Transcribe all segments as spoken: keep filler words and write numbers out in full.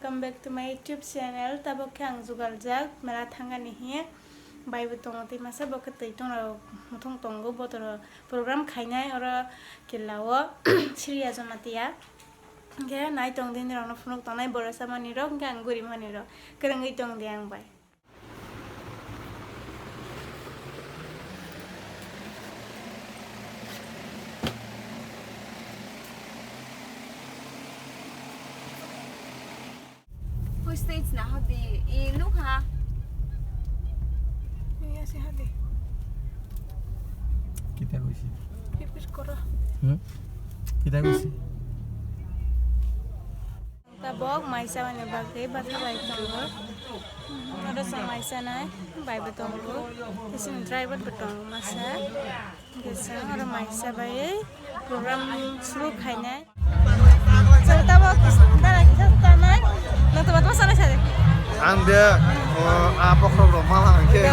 Welcome back to my YouTube channel. Tabok khe ang jugaljak mela thangani hiye. Bai bo tongo tei masa bo khe twi tongrok muthung tongo botoro program khainai oro kila o Sriya Jamatia. Hingke nai tong di nirok no phunuk tongnai borok samani rok hingke ang guri mani rok kwrwngwi tong di ang bai. Hostage na hadi, e, nuk ha. Iya sih hadi. Kita kusi. Pipis kora. Hmm? Kita kusi. Tabok maisa mani bagwi batha bai tongo. Oro chwng maisa nai bai bo tongo. Tei chini driver bo tongo masa. Hingke chwng oro maisa bai program suru khainai. Chwng tabok dara kisa tanai. Nwng to batma sanai sadi. Ang de, o, a bokhorok rok mala hingke.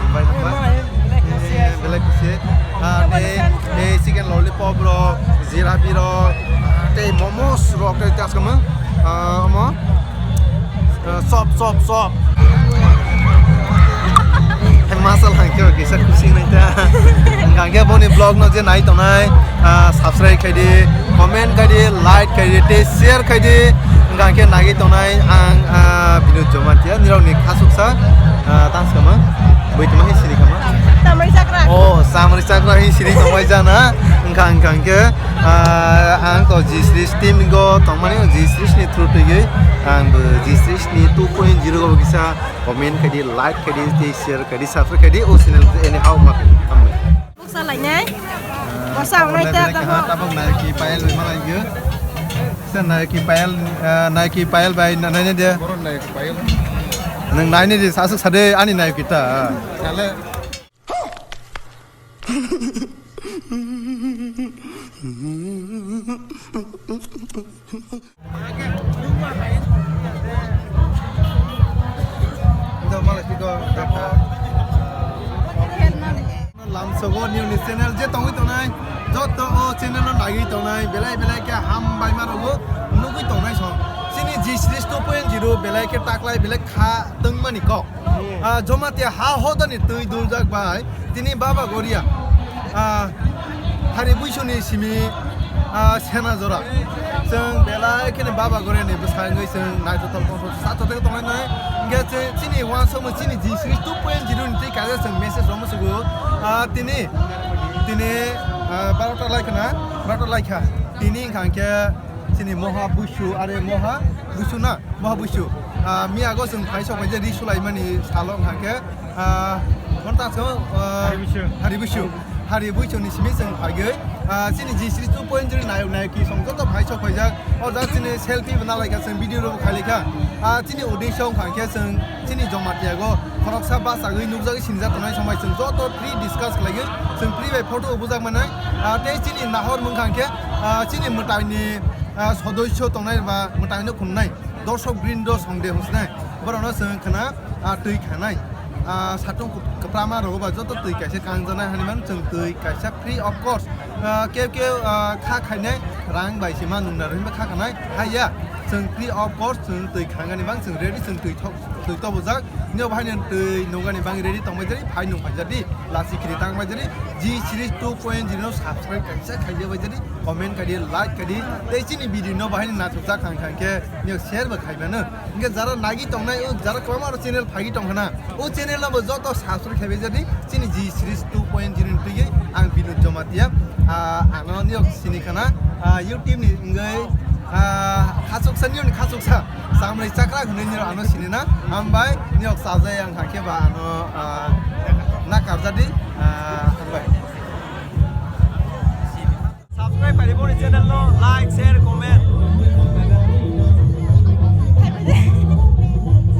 Belai kusi. Belai kusi. Ah, tei, tei chicken lollipop rok, jirabi rok, tei momos rok tei tas kama, ah, omo, ah, chop, chop, chop. Hai masal hangke kisa kusi nai ta. Hingke boni vlog no je nai tongnai, ah, subscribe khai di, comment khai di, like khai di, tei share khai di. Hingke nagi tongnai ang, ah, Binod Jamatia, nirok ni khasuksa, ah, tans kama. Bui tongma hi sini kama? Samri chakra. Oh, samri chakra hi sini tongbai jana. Wngkha, wngkha, wngkhe, ah, ang to G Series team go tongmani, G Series ni through twiwi ang bo G Series ni two point zero go kisa comment khaidi, like khaidi, tei share khaidi, subscribe khaidi, o channel anyhow ma khaidi. Hambai. Buksa lainai. Borsa ang nai ta tabok. Tabok naiki payal bai malai gyo. Sa naiki payal, ah, naiki payal bai na nai de. Boron naiki payal. Nang nai de sasuk sade ani naiki ta. Sale. Lamsogo new ni channel je tongwi tongnai, joto o channel no naiwi tongnai, belai belai khe hambai ma rwgo nugwi tongnai song. Chini G Series two point zero belai khe taklai belai kha tongmani kok. Ah, Jamatia ha hodani twi duljak bai tini Baba Goria, ah, Hari Buisuni simi, ah, Sena Jora. Chwng belai kheno Baba Goria ni bwsangwi chwng naithothok tongthok sa tongthok tongnai nai. Hingkhe chini uansukmung chini G Series two point zero ni twi kaisa chwng message romwi sugo. Ah, tini, tini, ah, barota lai khna, barota lai kha. Tini wngkha hingkhe chini Moha Buisu, are Moha Buisu na? Moha Buisu. Ah, miyago chwng phai sok phai je ri sulaimani salo wngkha khe, ah, mon ta so, ah, Hari Buisu. Hari Buisu. Hari Buisu ni simi chwng phaiwi, ah, chini G Series two point zero nai-, naiki song joto phai sok phaijak. O ja chini selfie bo nalaikha, chwng video rok khailaikha. Ah, chini audition wngkha khe chwng chini Jamatia go khoroksa bachagwi nukjagwi sinijak tongnai somai chwng joto free discuss khlaiwi chwng free bai photo bujak manai. Ah, tei chini nahor wngkha khe, ah, chini mwtaini ah, sodoiso tongnai ba mwtaino khumnai, dorshok brindo songde hwsnai, borokno chwng khna, ah, twi khanai, ah, satung kwp-, kwprama rogo ba joto twi kaisa kangjaknai hani mano chwng twi kaisa free of cost, ah, keu keu, ah, kha khainai rang bai se ma nung naro hinba kha khanai haiya chwng free of cost chwng twi khangani bang chwng ready chwng twi thok twi tobojak. Nio bahaini twi nungani bangwi ready tongbai jari, phai nung phaijadi, lasi khiri tang bai jari, G Series two point zero no subscribe kaisa khaijak bai jari, comment khaidi, like khaidi, tei chini video no bahaini naithokjak kha, kha khe nio share bo khaimano. Hingke jara nagi tongnai, o jara kwbangma aro channel phagi tongkhana, o channel no bo joto subscribe khaibai jari, chini G Series two point zero ni twi ang Binod Jamatia, ah, ano nio sini khana, ah, YouTube ni wngwi, ah, khachuksa, nio ni khachuksa. Samrai chakra hwnwi nirok ano sinina, hambai nirok chajai ang hakhe ba ano, ah, nakarjadi, ah, hambai. Subscribe khaidi boni channel no, like, share, comment.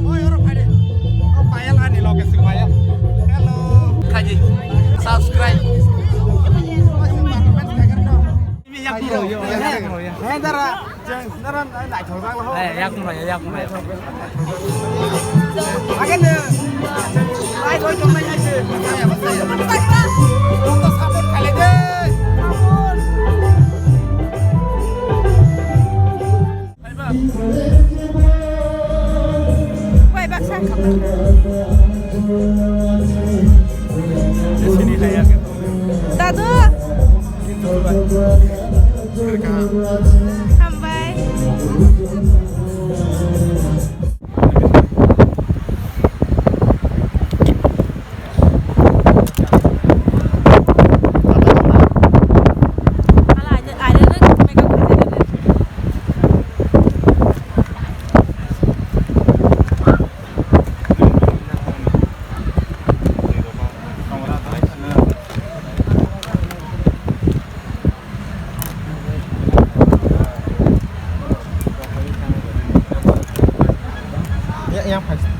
Oi, oro phaidi. O Payal ani loge si Payal. Hello. Khaidi. Subscribe. Hey, dara. Hey, yakung raya, yakung raya. Bai baksa. Sini hai ya. Dadu. Welcome. Hambai. Ya, yang pasti.